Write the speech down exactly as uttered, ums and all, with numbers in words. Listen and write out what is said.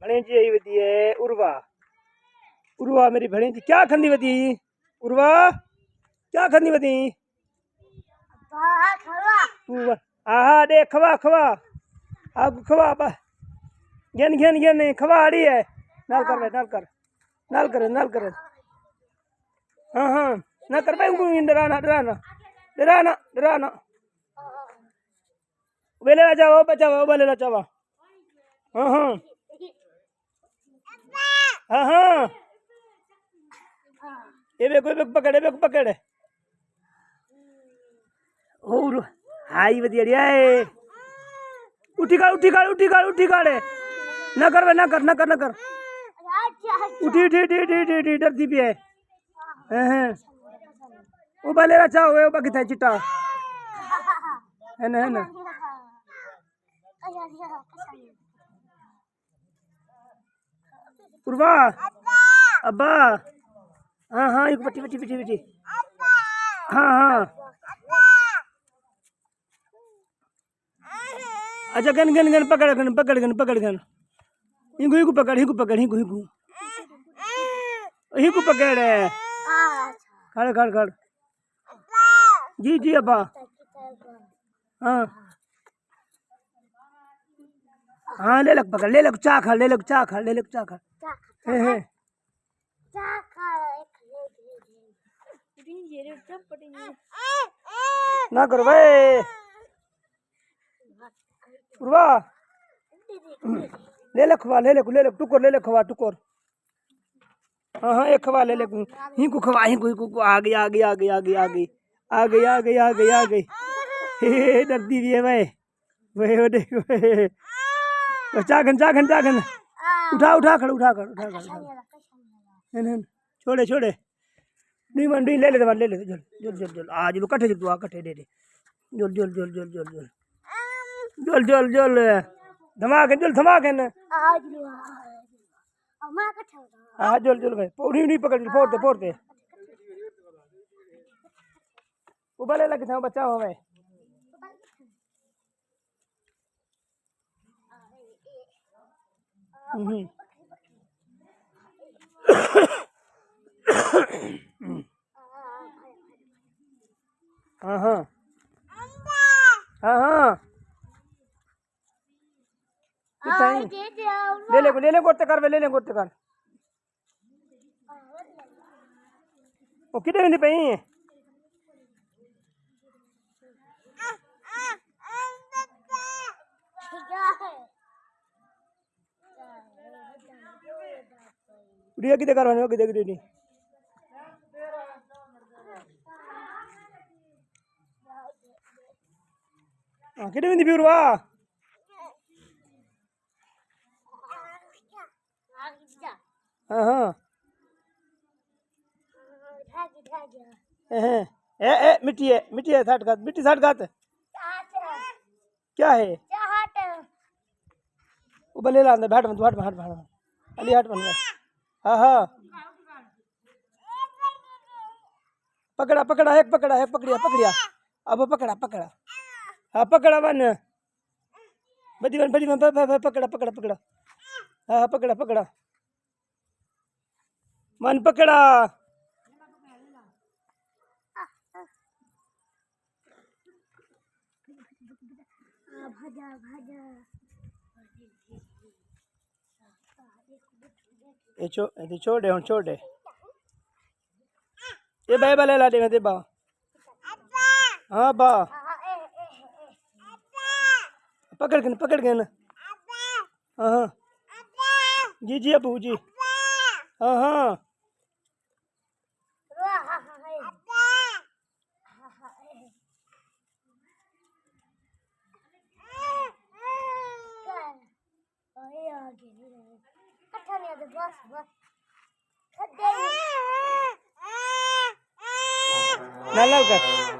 بھݨیجی آئی ودی ہے عروہ۔ عروہ میری بھݨیجی، کیا کھندی ودی؟ عروہ، کیا کھندی ودی؟ توں وا-، آہا، ݙے کھوا، کھوا۔ آ کھوا، با-، گھن، گھن، گھن، کھوا آڑی ہے۔ نال کر وے، نال کر۔ نال کر، نال کر۔ ہاں، ہاں۔ نہ کر بھائی، اوں ݙرانا، ݙرانا۔ ݙرانا، ݙرانا۔ ویلے لا چاوا، بچاوا، ویلے لا چاوا۔ ہاں، ہاں۔ ہاں، ہاں۔ اے ویکھو، اے ویکھو، پکڑ، اے ویکھو، پکڑ۔ اور ہائی ودی اڑیا اے۔ اٹھی کھڑ، اٹھی کھڑ، اٹھی کھڑ، اٹھی کھڑ۔ نہ کر وے، نہ کر، نہ کر، نہ کر۔ اٹھی، اٹھی، اٹھی، ڈردی پئی ہے۔ ہاں، ہاں۔ او بالے رچا ہوئے، او با کتھے چٹا۔ ہے نا، ہے نا۔ عروہ۔ ابا۔ ہاں، ہاں، ایک بٹی، بٹی، بٹی، بٹی۔ ہاں، ہاں۔ اچھا، گھن، گھن، گھن، پکڑ، گھن، پکڑ، گھن، پکڑ، گھن۔ ہنگو، ہنگو پکڑ، ہنگو پکڑ، ہنگو، ہنگو۔ ہنگو پکڑ۔ کھڑ، کھڑ، کھڑ۔ جی، جی، ابا۔ ہاں۔ ہاں، لے لک پکڑ، لے لک چا کھڑ، لے لک چا کھڑ، لے لک چا کھڑ۔ ہے، ہے۔ نہ کرو بھائی۔ عروہ۔ لے لے کھوا، لے لے، لے لے، ٹکر، لے لے کھوا، ٹکر۔ ہاں، ہاں، ایک کھوا لے لے، ہی کو کھوا، ہی کو، ہی کو، آ گئی، آ گئی، آ گئی، آ گئی، آ گئی۔ آ گئی، آ گئی، آ گئی، آ گئی۔ ہے، ہے، ہے، ڈردی بھی ہے بھائی۔ وے، وے، وے۔ چا کھن، چا کھن، چا کھن۔ اٹھا، اٹھا کھڑ، اٹھا کھڑ، اٹھا کھڑ۔ ہن، ہن۔ چھوڑے، چھوڑے۔ نہیں من، نہیں، لے لے، لے لے، جل، جل، جل، جل۔ آ، جلو، کٹھے جل، تو آ، کٹھے دے دے۔ جل، جل، جل، جل، جل، جل۔ جل، جل، جل۔ دھماکے، جل، دھماکے نا۔ آ، جلو، آ، آ۔ ہاں، جل، جل بھائی۔ پوری نہیں پکڑ، پھوڑ دے، پھوڑ دے۔ ابالے لگ تھا بچا ہوئے۔ ہوں۔ ہاں، ہاں۔ ہاں، ہاں۔ کتھاں ہیں؟ لے لے، لے لے، گوتے کر وے، لے لے، گوتے کر۔ او کݙے ویندی پئی ہیں؟ اڑیا کݙے کر ونڄو، کݙے کݙے نہیں۔ ہاں، کݙے ویندی پئی عروہ؟ ہاں، ہاں۔ اے، اے، اے، مٹی ہے، مٹی ہے، سٹ گھت، مٹی سٹ گھت۔ کیا ہے؟ او بلے لاندے، بیٹھ، بیٹھ، بیٹھ، بیٹھ۔ علی ہٹ بن۔ ہاں، ہاں۔ پکڑا، پکڑا، ایک پکڑا، ایک پکڑیا، پکڑیا۔ اب پکڑا، پکڑا۔ ہاں، پکڑا ون۔ بدی ون، بدی ون، پ-، پ-، پ-، پکڑا، پکڑا، پکڑا۔ ہاں، ہاں، پکڑا، پکڑا۔ ون پکڑا۔ اے چھو-، اے تے چھوڑ ݙے، ہݨ چھوڑ ݙے۔ اے بھائی، بھائی، لا ݙے، میں تے با۔ ہاں، با۔ پکڑ گھن، پکڑ گھن۔ ہاں، ہاں۔ جی، جی، ابو، جی۔ ہاں، ہاں۔ نال نال کر۔